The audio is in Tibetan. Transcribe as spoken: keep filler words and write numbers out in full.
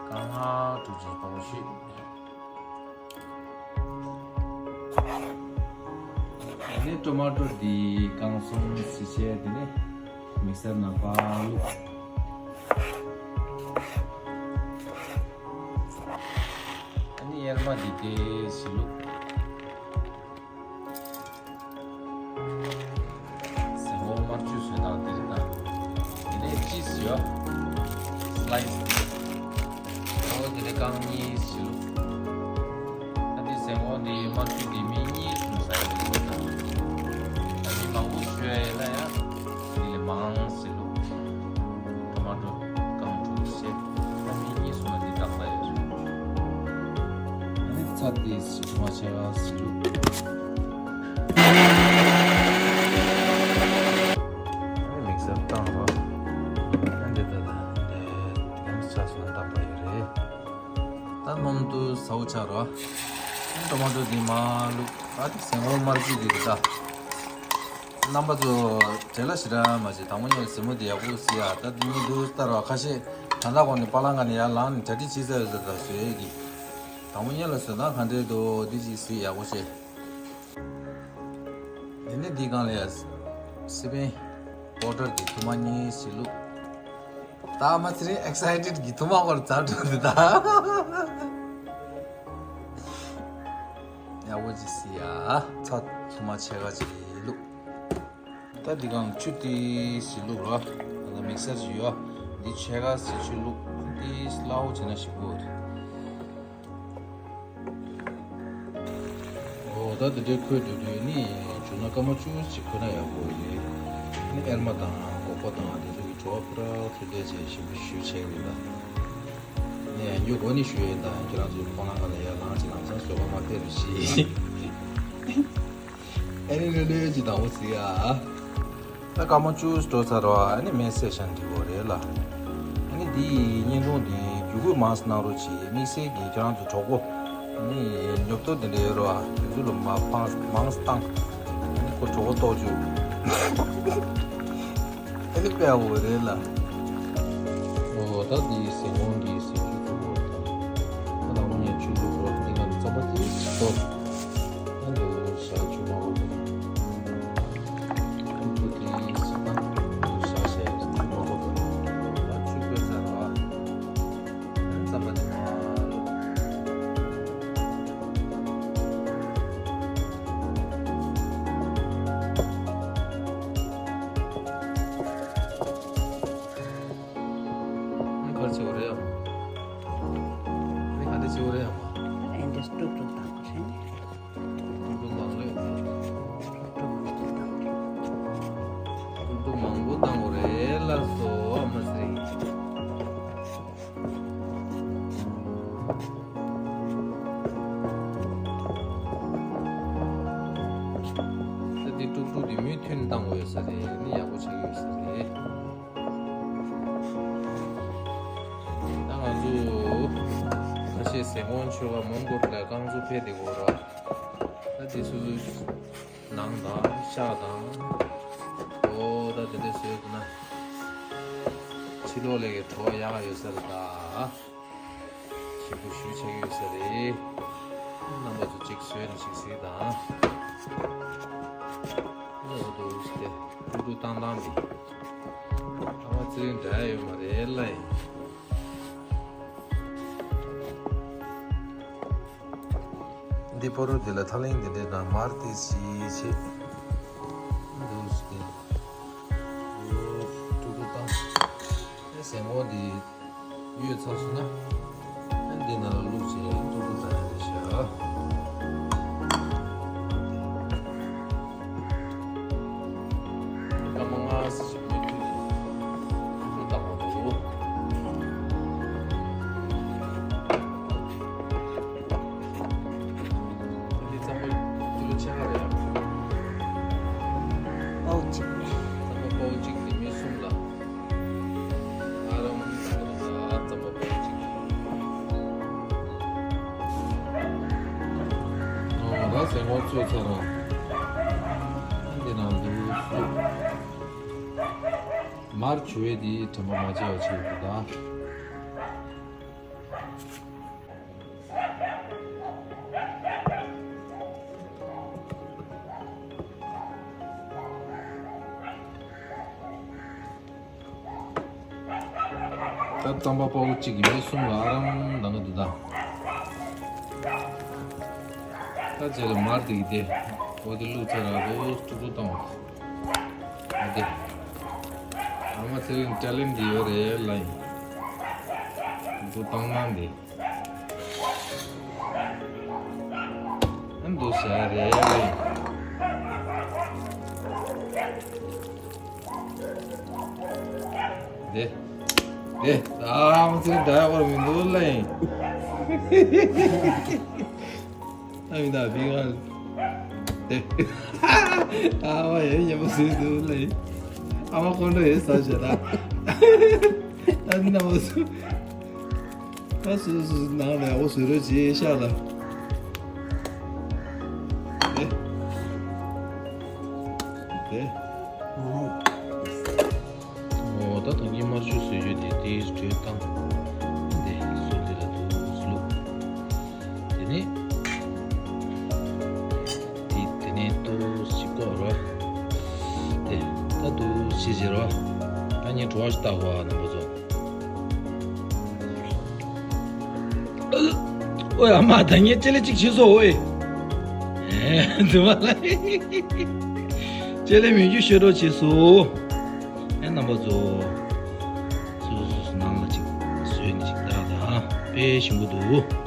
དཀར་ནག་དྲུག་ཅུ་པགས་པ་བཤུས། དེ་ནས་ཊོ་མ་ཊོ་འདི་བཀང་སོང་། ཟི་བྱས་དེ་ནས་མིག་སར་ནང་ཕར་བླུགས། ཨ་ནི་གཡེར་མ་འདི་དེ་ཞིག་བླུགས། ཟན་གོང་དམར་མཆོད་བཟོས་སྟངས་འདི་རེད་ད། དེ་ནས་ཅིས་ཡོད། སི་ལའི་སི། ཨོ་དེ་ནས་རྐང་གཉིས་ཞིག་བླུགས། ད་འདི་ཟན་གོང་འདི་དམར་མཆོད་འདི་མི་གཉིས་གསུམ་ཟ་ཡ་རེད་ད། ད་མི་མང་པོ་ཞུ་ཡ་ཡིན་ན་ཡང་འདི་ལས་མང་ཞིག་བླུགས། ཊོ་མ་ཊོ་རྐང་དྲུག་བཤད། ད་མི་གཉིས་གསུམ་ལ་འདི་བཏང་ས་ཡོད་རེད། ཨ་ནི་ཚྭ་འདི་ཞིག་ཐུར་མ་ཕྱེད་ཀ་ཞིག་བླུགས། ཨ་ནི་མིག་སར་བཏང་རོགས། ཨ་འདི་ད་ད་འདི་ཡང་ཆགས་སོང་ན་བཏང་པ་ཡོད་རེད། ད་སྣུམ་དུ་ཟའུ་ཆགས་རོགས། ཨ་ནི་ཊོ་མ་ཊོ་འདི་མར་བླུགས། ཨ་ནི་ཟན་གོང་དམར་མཆོད་འདི་རེད་ད། རྣམ་པ་ཚོ་བྲེལ་བ་ཞེ་དྲག་མ་བྱེད། དང་པོ་ཉིད་ལ་ཟིན་མོ་དེ་ཡག་པོ་གཟིགས་ཨ། ད་འདི་གཉིས་འདུག་ལྟ་རོགས། ཁ་ཤས་ད་ལྟ་གོང་ནས་པ་ལང་ག་ནས་ཡར་ལངས་ནས་གྲ་སྒྲིག་བྱེད་ས་ཡོད་ས་ད་བཟོ་ཡས་ཀྱི། དང་པོ་ཉིད་ལ་བཟོ་སྟངས་ག་འདྲས་འདུག་འདི་ཅིག་གཟིགས། ཡག་པོ་བྱས། དེ་ནས་འདི་སྒང་ལ་ཡ་སི་པན་པའུ་ཌར་གྱི་ཐུར་མ་གཉིས་ཤིག་བླུགས། ད་མ་ཚེ་རིང་ཨེག་སའི་ཊེཌ་གྱི་ཐུར་མ་སྐོར་མཛའ་གྲོགས་འདི་ད། ཡག་པོ་ཅིག་གཟིགས་ཡ། ཚྭ་ཐུར་མ་ཕྱེད་ཀ་ཅིག་བླུགས། ད་འདི་སྒང་ཆུ་ཏིས་ཞིག་བླུགས་རོགས། ད་མིག་སར་ཞིག་ཡོད། འདི་ཕྱེད་ཀ་ཞིག་ཆུ་བླུགས། ཏིས་སླ་བོ་བྱས་ན་ཞིག་དགོས། འོ་ད་འདི་འདྲའི་ཁོལ་དུས་དུས་ནི་བྱུང་ན་སྐར་མ་བཅུ་ཅིག་ཁོལ་ན་ཡག་པོ་རེད། ནི་གཡེར་མ་དང་སྒོག་པ་དང་དེ་ཚོ་གི་བྲོ་བ་ཕུ་ར་ཐུར་དེ་བྱས་ཞིམ་པོ་ཞུ་བྱས་ཡིན་ད། ནི་ཡང་རྒྱུ་གོ་ནི་ཞུ་ཡིན་ད། ཁྱེད་རང་ཚོ་ཁོང་རང་ག་ལ་ཡར་ལངས་ཅིག་ལམ་སང་བཟོད་པ་མ་ཕེབས་རེ་ཞིག་ཨ་ནི་ལོས་ལོས་ཅིག་དང་པོ་གཟིགས་ཨ། ད་སྐར་མ་བཅུ་འགྲོ་ཚར་རོ། ཨ་ནི་མེ་སེ་ཤན་འགྲིག་གོ་རེད་ལ། ཨ་ནི་འདི་ཡི་བརྙན་ཐུང་འདི་བརྒྱུད་སྐུལ་མང་ཙམ་གནང་རོགས་གྱིས། དམིགས་བསལ་གྱིས་ཁྱེད་རང་ཚོ་གྲོགས་པོ་ཨ་ནི་ཉོབ་ཏོ་འདི་འདྲ་ཡོད་རོ། དེ་ཚོ་ལ་མ་ཕངས་མང་ཙམ་བཏང་། ཨ་ནི་ཁོ་གྲོགས་པོ་ལྟོགས་བཅུག་ཨ་ནི་དཔེ་ཡག་པོ་རེད་ལ། ཨོ་ད་འདི་ཟན་གོང་གི་ཟན་ཆུ་བཙོ་བོ་དང་། ད་དང་པོ་ངས་ཆུ་བཙོ་བོ་འདི་ང་ཚོ་རྩམ་པ་དེ་གཏོར། ཨ་འདི་ཞག་ཆུ་མ་བོ་དང་། ཨ་འདི་དེ་ས་ད་ཞག་ཞག་ཆུ་མ་བོ་དང་། ད་ཆུ་བསྐོལ་ཚར་བ། རྩམ་པ་དེ་མ་བླུགས། ཨ་ག་རེ་བྱེད་དགོས་རེད་ཡ། ཨ་ནི་ག་འདྲ་བྱེད་དགོས་རེད་ཡ་མ། ཨེ་འདྲ་དཀྲུག་དཀྲུག་བཏང་དགོས་རེད། དཀྲུག་དཀྲུག་མང་ལོས། དཀྲུག་དཀྲུག་མང་པོ་བཏང་དགོས་རེད། དཀྲུག་དཀྲུག་མང་པོ་བཏང་དགོས་རེད་ལགས་སོ། ཨ་མ་ཟེར། ད་འདི་དཀྲུག་དཀྲུག་འདི་མུ་མཐུད་བཏང་དགོས་ཡོད་ས་རེད། ནི་ཡག་པོ་ཆགས་ཀྱི་ཡོད་ས་རེད། ད་ང་ཚོ་ཁ་ཤས་ཟན་གོང་མཆོད་པ་མོན་གྷོ་ལ་རྐང་བཙུགས་ཕེབས་བསྡད་ཡོད་ར། ད་དེ་ཚོ་ནང་དང་ཤ་དང་། ཨོ་ད་དེ་འདྲ་བཟོས་འདུག་ན། ཕྱི་ལོགས་ལས་ཀྱི་བྲོ་བ་ཡག་ཡོད་ས་རེད་ད། ཞིབ་པོ་ཞུ་ཆགས་ཡོད་ས་རེད། རྣམ་པ་ཚོ་གཅིག་བཟོས་ནས་གཅིག་གཟིགས་དང་། ཨོ་དོ་ཞིག་སྟེ། ཀྲུག་ཀྲུག་ཏང་ཏང་འདི། ཨ་མ་ཚེ་རིང་འདྲ་ཡོད་མ་རེད་ལ་ཡིན། འདི་ཕོ་རུ་འདི་ལ་ཐ་ལིང་འདི་འདྲའི་ནང་མར་ཏི་སི་ཆེ། འདུག་སྟེ། ཀྲུག་ཀྲུག་ཏང་། ཨེ་ཟན་གོང་འདི་གཡོས་ཚར་སོང་ན། ཨ་འདི་ནང་ལ་བླུགས་བྱས་ཀྲུག་ཀྲུག་ཏང་ཡ་རེད་ཤག་སྐར་མ་ལྔ་ཙམ་ཞིག་མུ་མཐུད་ནས་ཀྲུག་ཀྲུག་བཏང་བ་འདུག་འདི་རྩམ་པ་ཀི་ལོ་ཕྱེད་ཀ་རེད་ཡ། པའོ་གཅིག་རྩམ་པ་པའོ་གཅིག་འདི་མི་གསུམ་ལ། ཨ་རམ་ད་རྩམ་པ་པའོ་གཅིག་ཨོ་ད་ཟན་གོང་བཙོས་ཚར་ར། འདི་ནང་འདུག་སུ། མར་བྱུག་ཡས་འདི་དྲན་པ་མ་བརྗེད་པ་བྱེད་དགོས་ད། ད་རྩམ་པ་པ་བོ་གཅིག་གི་མི་གསུམ་ལ་ཨ་རམ་འདང་གི་འདུག་ད། ད་རྗེས་ལ་མར་དེ་གི་དེ་འོ་དེ་བླུགས་ཚར་ར་རོ་ཀྲུ་ཀྲུ་བཏང་བ། ཨ་དེ། ཨ་མ་ཚེ་རིང་ཊེ་ལེན་ཊི་དེ་ཡོད་རེད་ལ་ཡིན། འདུག་བཏང་ན་འདི། ཨ་འདུག་བྱ་རེད་ལ་ཡིན། དེ། དེ། ཨ་མ་ཚེ་རིང་ད་ཡག་པོ་མི་འདུག་ལ་ཡིན། ཨ་མི་ད་ཕི་ག་དེ། ཨ་མ་ཡེ་ཉེ་པོ་སུས་འདུག་ལ་ཡིན། ཨ་མ་ཁོང་ཁྲོ་ཡེ་ས་ཞེ་ད། ཨ་མི་ན་མ་སུ། ད་སུ་སུ་ནང་ལ་འོ་སུ་རོ་ཅི་ཤ་ལ། དེ། དེ། འོ་ད་ཐང་གི་དམར་ཆུ་བཟོས་རྒྱུ་དེ་དེའི་དྲོད་བཏང་། དེ་སོ་དེ་ལ་དུ་བླུགས། དེ་ནས་དེ་དེ་ནས་ཏོག་ཙམ་བཀོག་རོགས། དེ་ད་ཏོག་ཙམ་བྱེད་རོགས། ད་ངས་བྲོ་བ་ཞིག་བཏགས་པ་ནང་པ་ཚོ། ཨོ་ཡ་མ་ད་ངས་ཅེ་ལེ་གཅིག་བྱས་སོ་ཨོ་ཡེ། ཨེ་འདི་མ་ལ། ཅེ་ལེ་མི་རྒྱུ་ཤོད་རོགས་བྱས་སོ། ཨེ་རྣམ་པ་ཚོ། སོ་སོ་སོ་སོ་ནང་ལ་ཅིག་བཟོས་ནས་ཅིག་ད་ད་དཔེ་ཞིམ་པོ་འདུག